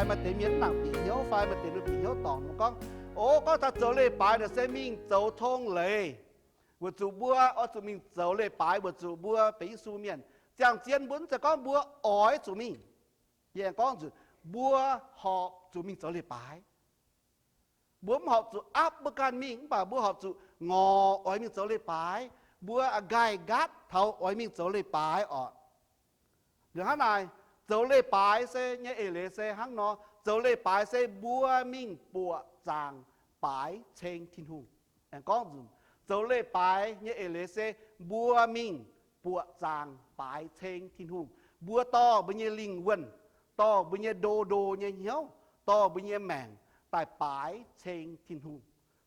Maaih deix mienh mv nangc bieqc hnyouv fai maaih deix ninh bieqc hnyouv dorngc, ninh gorngv, o, gorngv taux zoux leiz-baaix naaic se mingh zoux tong leiz, weic zuqc mbuo oix zuqc mingh zoux leiz-baaix weic zuqc mbuo benx Yesu mienh. Ziangh zien mbuo mv zeiz gorngv mbuo oix zuqc mingh. Yie aengx gorngv nzunc, mbuo horpc zuqc mingh zoux leiz-baaix. Mbuo mv horpc zuqc aapv mbuo ganh mingh, mv baac mbuo horpc zuqc ngorc oix mingh zoux leiz-baaix. Mbuo a'nqaih nqaatv taux oix mingh zoux leiz-baaix orqc. Liuz hnangv naaic, zoux leiz-baaix se nyei eix leiz se hnangv nor, zoux leiz-baaix se mbuo mingh buoqc zaangc baaix ceng Tin-Hungh. Aengx gorngv nzunc, zoux leiz-baaix nyei eix leiz se mbuo mingh buoqc zaangc baaix ceng Tin-Hungh. Mbuo dorh mbuo nyei lingh wuonh, dorh mbuo nyei ndo ndo nyei hnyouv, dorh mbuo nyei maengc daaih baaix ceng Tin-Hungh,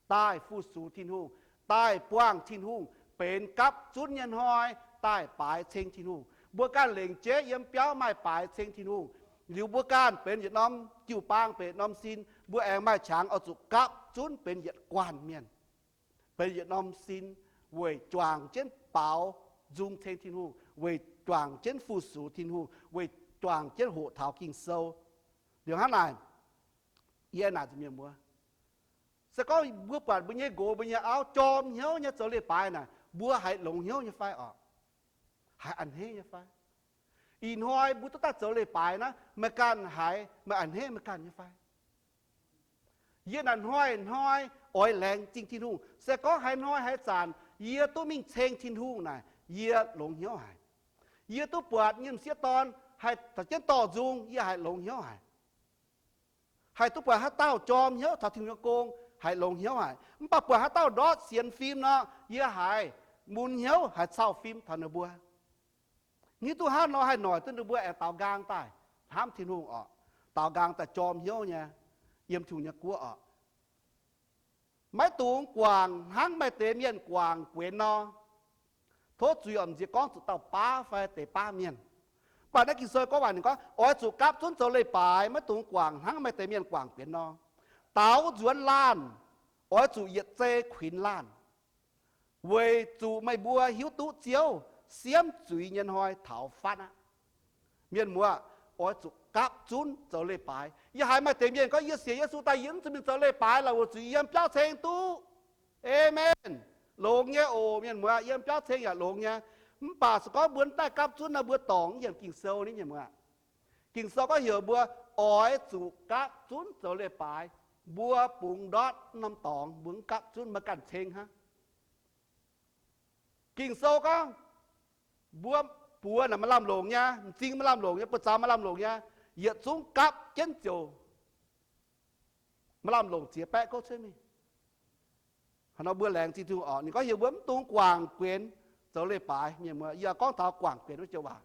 daaih fu-sux Tin-Hungh, daaih buangh Tin-Hungh, benx gapv zunv nyei hnoi daaih baaix ceng Tin-Hungh. Mbuo ganh lengc jeiv yiem biauv maaih baaix ceng Tin-Hungh. Liuz mbuo ganh benx yietc norm jiu-baang, benx yietc norm sin, mbuo aengx maaih qangx oix zuqc gapv zunv benx yietc guanh mienh, benx yietc norm sin, weic juangc jienv baaux nzung ceng Tin-Hungh, weic juangc jienv fu-sux Tin-Hungh, weic juangc jienv hoqc taux Ging-Sou. Liuz hnangv naaic, yie naaic zuqc mienh muoz, se gorngv mbuo buatc mbuo nyei nqox, mbuo nyei auv jorm hnyouv nyei zoux leiz-baaix naaic, mbuo haiz longx hnyouv nyei fai orqc? Haiz a'hneiv nyei fai? Ih hnoi mbuo duqv daaih zoux leiz-baaix naaiv, meih ganh haiz meih a'hneiv meih ganh nyei fai? Yie naaic hnoi-hnoi oix laengz zingh Tin-Hungh. Se gorngv haaix hnoi haaix zanc yie duqv mingh ceng Tin-Hungh naaic, yie longx hnyouv haic. Yie duqv buatc nyei m'sieqv dorn haih taux jienv dorh nzung, yie haiz longx hnyouv haic. Haih duqv buatc haaix dauh jorm hnyouv taux Tin-Hungh nyei gong, haiz longx hnyouv haic. Mv baac buatc haaix dauh ndortv sienx fim nor, yie haiz mun hnyouv, haiz cau fim taux ninh mbuo. Hiuv duqv hnangv nor haih noic duqv ninh mbuo aengx daaux nqaang daaih hnamv Tin-Hungh orqc, daaux nqaang daaih jorm hnyouv nyei yiem Tin-Hungh nyei guoqv orqc. Maiv dungx guangc hnangv maaih deix mienh guangc guenx nor. Tov zuiz oc, m'nziex gorngv zuqc dauh baav fai deix baav mienh. Mv baac naaiv Ging-Sou gorngv waac ninh gorngv, oix zuqc gapv zunv zoux leiz-baaix, maiv dungx guangc hnangv maaih deix mienh guangc guenx nor. Daaux nzuonx laanh oix zuqc yietc zei kuinx laanh, weic zuqc meih mbuo hiuv duqv Ziouv siemv zuiz nyei hnoi taux fatv aqv. Mienh muoz, oix zuqc gapv zunv zoux leiz-baaix. Yie haiz maaih deix mienh gorngv, yie sienx Yesu daaih yie mv zuqc mingh zoux leiz-baaix lorqc, weic zuqc yie yiem biauv ceng duqv. Aamen. Longx nyei oc, mienh muoz, yiem biauv ceng yaac longx nyei. Mv baac se gorngv mbuo mv daaih gapv zunv nor, mbuo dorngc mv yiemc Ging-Sou ni, mienh muoz. Ging-Sou gorngv heuc mbuo oix zuqc gapv zunv zoux leiz-baaix. Mbuo bungx ndortv norm dorngx, mbuo mv gapv zunv, maiv ganh ceng hnangv. Ging-Sou gorngv, mbuo buoz naaic maaih lamh longc nyei, m'zing maaih lamh longc nyei, buoz-zaux maaih lamh longc nyei, yietc zungv gapv jienv ziouc maaih lamh longc ziex baeqv gouv cuotv mingh. Hnangv nor mbuo laengz zingh Tin-Hungh oc. Ninh gorngv heuc mbuo mv dungx guangc guenx zoux leiz-baaix. Mienh muoz, yie gorngv taux guangc guenx wuov joux waac.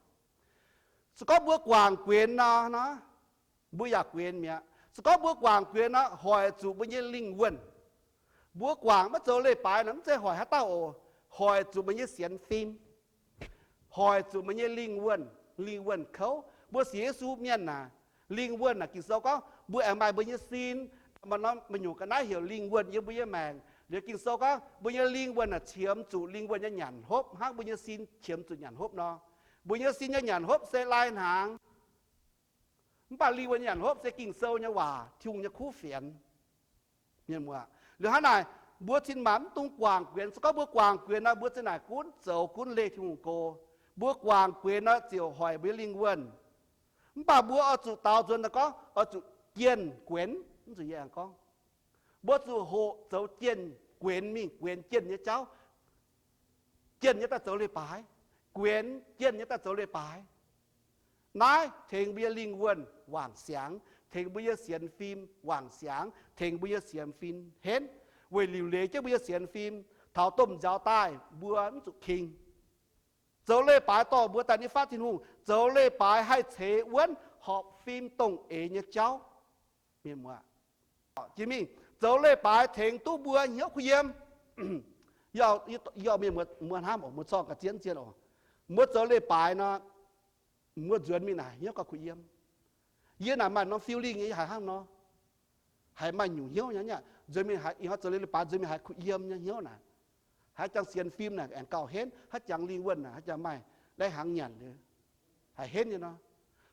Se gorngv mbuo guangc guenx nor, nor, mbuo yaac guenx mi'aqv. Se gorngv mbuo guangc guenx nor, hoic zuqc mbuo nyei lingh wuonh. Mbuo guangc maiv zoux leiz-baaix nor, mv zeiz hoic haaix dauh oc, hoic zuqc meih nyei sienx fim, hoic zuqc meih nyei lingh wuonh, lingh wuonh kouv. Mbuo sienx Yesu mienh naaic, lingh wuonh naaic Ging-Sou gorngv mbuo aengx maaih mbuo nyei sin. Meih nyungc ga'naaiv heuc lingh wuonh yiem mbuo nyei maengc. Liuz Ging-Sou gorngv mbuo nyei lingh wuonh naaic qiemx zuqc lingh wuonh nyei nyanc hopv hnangv mbuo nyei sin qiemx zuqc nyanc hopv nor. Mbuo nyei sin nyei nyanc hopv se lai-hnaangx. Mv baac lingh wuonh nyei nyanc hopv se Ging-Sou nyei waac, Tin-Hungh nyei kuv fienx. Mienh muoz, liuz hnangv naaic, mbuo cin-maanc mv dungx guangc guenx. Se gorngv mbuo guangc guenx nor, mbuo za'naaic gunv zoux gunv leih Tin-Hungh go. Mbuo guangc guenx nor, ziouc hoic mbuo nyei lingh wuonh. Mv baac mbuo oix zuqc daaux nzuonx daaih gorngv oix zuqc jienh guenx. Mv zuqc yie aengx gorngv, mbuo zuqc hoqc zoux jienh guenx mingh, guenx jienh nyei jauv, jienh nyei daaih zoux leiz-baaix, guenx jienh nyei daaih zoux leiz-baaix. Naaiv tengx mbuo nyei lingh wuonh wangc siangx, tengx mbuo nyei sienx fim wangc siangx, tengx mbuo nyei sienx fim henv, weic liuc leiz jienv mbuo nyei sienx fim. Taux domh nziaaux daaih mbuo mv zuqc king. Zoux leiz-baaix dorh mbuo daaih nitv fatv Tin-Hungh. Zoux leiz-baaix haih ceix wuonv horpc fim dongh eix nyei jauv. Mienh muoz, jiex mingh zoux leiz-baaix tengx duqv mbuo hnyouv kuh yiem. Yie, yie mienh muoz hnamv oc, mbuo corng ga'zien zien oc. Mbuo zoux leiz-baaix nor, mbuo nzuonx mingh naaic hnyouv gauh kuh yiem. Yie naaic maaih norm feeling nyei, yie haiz hnangv nor, haiz maaih nyungc hnyouv nyei. Nzuonx mingh haiz ih hnoi zoux leiz-baaix, nzuonx mingh haiz kuh yiem nyei hnyouv naaic. Haaix jangx sienx fim naaic aengx gauh henv, haaix jangx lingh wuonh naaic, haaix jangx maaih lai-hnaangx nyanc liuz, haiz henv nyei nor.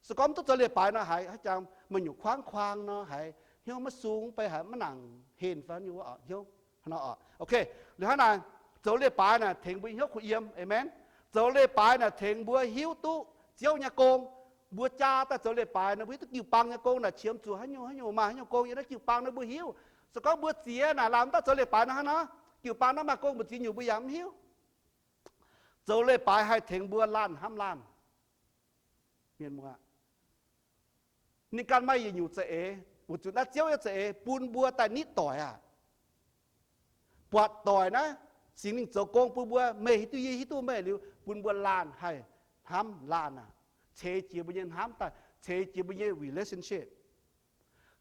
Se gorngv mv duqv zoux leiz-baaix nor, haiz haaix jangx meih nyungc kuaangv kuaang nor, haiz hnyouv maiv sung, beiv haiz maiv nangc henh fai nyei wuov hnyouv. Liuz hnangv naaic, zoux leiz-baaix naaic tengx mbuo hnyouv kuh yiem. Aamen. Zoux leiz-baaix naaic tengx mbuo hiuv duqv Ziouv nyei gong. Mbuo jaa daaih zoux leiz-baaix nor, mbuo hiuv duqv jiu-baang nyei gong naaic qiemx zuqc haaix nyungc haaix nyungc maaih haaix nyungc gong yiem naaiv jiu-baang nor mbuo hiuv. Se gorngv mbuo ziex naaic laanh mv daaih zoux leiz-baaix nor hnangv nor, jiu-baang naaiv maaih gong mbu'ziex nyungc mbuo yaac mv hiuv. Zoux leiz-baaix haih tengx mbuo laanh hnamv laanh. Mienh muoz, ninh ganh maaih yietc nyungc za'eix, weic zuqc naaiv Ziouv nyei za'eix bun mbuo daaih nitv doic aqv. Buatc doic naaiv, Singx Lingh zoux gong bun mbuo, meih hiuv duqv yie hiuv duqv meih liuz, bun mbuo laanh haih hnamv laanh aqv. Ceix jiez mbuo nyei hnamv daaih, ceix jiez mbuo nyei relationship.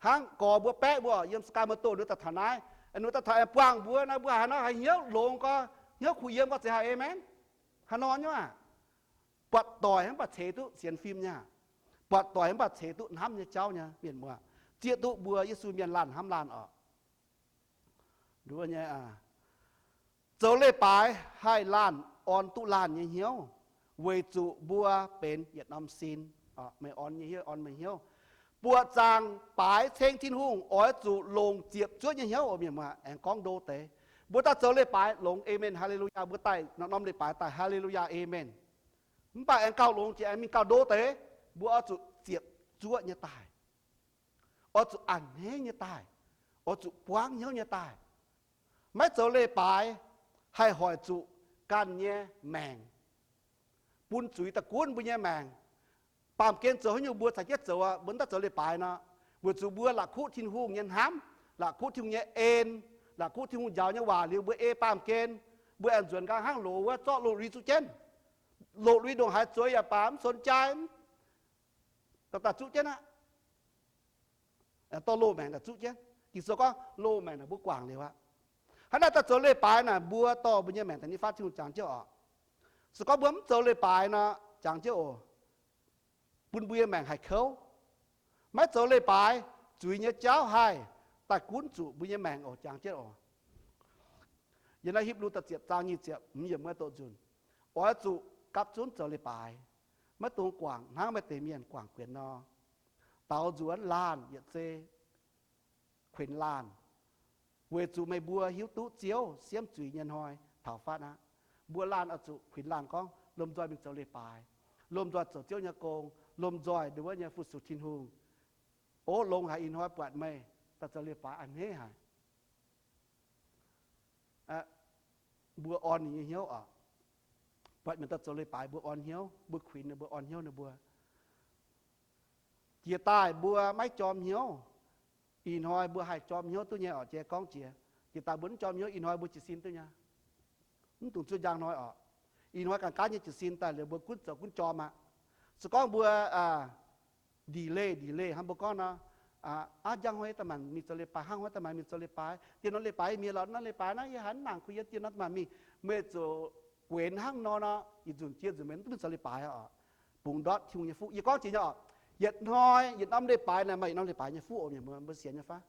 Hnangv gorx mbuo baeqv mbuo yiem Sacramento ninh daaih taux naaiv, ninh daaih taux aengx buangh mbuo naaiv, mbuo haaix nor haih hnyouv longx gorx, hnyouv kuh yiem gorx zeiz haic, aamen. Haaix nor nyei aqv? Buatc doic mv baac ceix duqv sienx fim nyei aqv. Buatc doic mv baac ceix duqv hnamv nyei jauv nyei, mienh muoz. Zieqv duqv mbuo Yesu mienh laanh hnamv laanh oc. Nduov nyei, zoux leiz-baaix haih laanh orn duqv laanh nyei hnyouv, weic zuqc mbuo benx yietc norm sin. Meih orn nyei hnyouv, orn meih hnyouv. Buoqc zaangc baaix ceng Tin-Hungh oix zuqc longc ziepc zuoqv nyei hnyouv oc, mienh muoz. Aengx gorngv ndo deix, mbuo daaih zoux leiz-baaix longx, aamen, haa^le^lu^yaa. Mbuo daaih norm-norm leiz-baaix daaih haa^le^lu^yaa, aamen. Mv baac aengx gauh longx jiex aengx mingh gauh ndo deix, mbuo oix zuqc ziepc zuoqv nyei daaih, oix zuqc a'hneiv nyei daaih, oix zuqc buangv hnyouv nyei daaih. Maiv zoux leiz-baaix haih hoic zuqc ganh nyei maengc, bun zuiz daaih gunv mbuo nyei maengc. Baamh gen zoux haaix nyungc mbuo caux jienv zoux aqv, mbuo mv daaih zoux leiz-baaix nor, weic zuqc mbuo la'kuqv Tin-Hungh nyei hnamv, la'kuqv Tin-Hungh nyei en, la'kuqv Tin-Hungh njaaux nyei waac liuz mbuo ei baamh gen, mbuo aengx nzuonx nqaang hnangv loz wuov zorqv loz-lui zuqv jienv. Loz-lui ndongc haaix zueiz yaac baac mv suonx jaa, daaih zuqv jienv aqv. Dorh loz-maengc daaih zuqv jienv. Ging-Sou gorngv loz-maengc naaic mbuo guangc liuz aqv. Hnangv naaic daaih zoux leiz-baaix naaic mbuo dorh mbuo nyei maengc daaih nitv fatv Tin-Hungh jangx jienv oc. Se gorngv mbuo mv zoux leiz-baaix nor, jangx jienv oc, bun mbuo nyei maengc haih kouv. Maiv zoux leiz-baaix, zuiz nyei jauv haih daaih gunv zuqc mbuo nyei maengc oc, jangx jienv oc. Yiem naaiv Hipv^lu da'ziepc zaang nyic ziepc hmz yiemc mueiz doqc nzunc, oix zuqc gapv zunv zoux leiz-baaix, maiv dungx guangc hnangv maaih deix mienh guangc guenx nor, daaux nzuonx laanh yietc zei kuinx laanh, weic zuqc meih mbuo hiuv duqv Ziouv siemv zuiz nyei hnoi taux fatv aqv. Mbuo laanh oix zuqc kuinx laanh gorngv lomh nzoih mingh zoux leiz-baaix, lomh nzoih zoux Ziouv nyei gong, lomh nzoih nduov nyei fu-sux Tin-Hungh. Ov, longx haic, ih hnoi buatc meih daaih zoux leiz-baaix a'hneiv haic. Mbuo orn ninh nyei hnyouv oc. Buatc mienh daaih zoux leiz-baaix mbuo orn hnyouv, mbuo kuinx ninh mbuo, orn hnyouv ninh mbuo. Jiex daaih mbuo maiv jorm hnyouv, ih hnoi mbuo haih jorm hnyouv duqv nyei oc. Jiex gorngv jiex, jiex daaih mbuo mv jorm hnyouv, ih hnoi mbuo jiez sin duqv nyei. Mv dungx zuov njang hnoi oc. Ih hnoi ganh gaanv nyei jiez sin daaih liuz mbuo gunv zoux gunv jorm aqv. Se gorngv mbuo delay, delay hnangv mbuo gorngv nor, aav, njang hnoi daaih maanc mingh zoux leiz-baaix, hnangv hnoi daaih maanc mingh zoux leiz-baaix, dieh norm leiz-baaix mingh lorz norm leiz-baaix naaiv, yie haiz mv nangc kuh yiem dieh norm daaih maanc mingh. Meih zuqc guenx hnangv nor nor, yietc nzunc jiex nzunc meih mv duqv mingh zoux leiz-baaix oc. Bungx ndortv Tin-Hungh nyei fuqv. Yie gorngv jiex nyei oc, yietc hnoi yietc norm leiz-baaix naaic maaih yietc norm leiz-baaix nyei fuqv oc, mienh muoz, mbuo sienx nyei fai?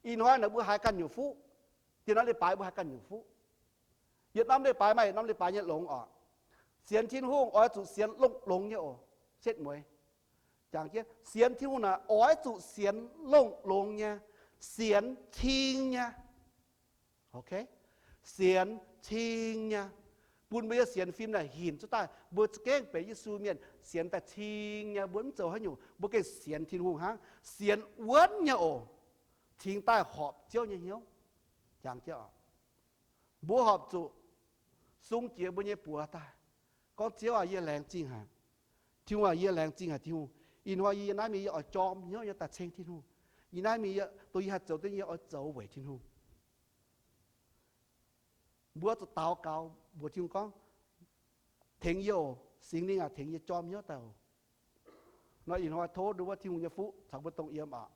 Ih hnoi naaic mbuo haiz ganh nyungc fuqv, dieh norm leiz-baaix mbuo haiz ganh nyungc fuqv. Yietc norm leiz-baaix maaih yietc norm leiz-baaix nyei longx oc. Sienx Tin-Hungh oix zuqc sienx longx-longx nyei oc, setv mueiz. Jangx jienv sienx Tin-Hungh naaic oix zuqc sienx longx-longx nyei, sienx cing nyei. Sienx cing nyei, bun mbuo nyei sienx fim naaic hinc cuotv daaih. Mbuo za'gengh benx Yesu mienh sienx daaih cing nyei, mbuo mv zoux haaix nyungc, mbuo gengh sienx Tin-Hungh hnangv, sienx wuonv nyei oc. Cingx daaih horpc Ziouv nyei hnyouv. Jangx jienv oc, mbuo horpc zuqc sung jiex mbuo nyei buoz daaih, gorngv, Ziouv aac, yie laengz zingh haic. Tin-Hungh aac, yie laengz zingh haic Tin-Hungh. Ih hnoi yie naaiv mingh yie oix jorm hnyouv nyei daaih ceng Tin-Hungh. Yie naaiv mingh yie, dongh yie haih zoux duqv nyei yie oix zoux weic Tin-Hungh. Mbuo zuqc daux gaux mbuox Tin-Hungh gorngv, Tengx yie oc. Singx Lingh aac, tengx yie jorm hnyouv daaih oc. Nor ih hnoi tov nduov Tin-Hungh nyei fuqv caux mbuo dongh yiem oc.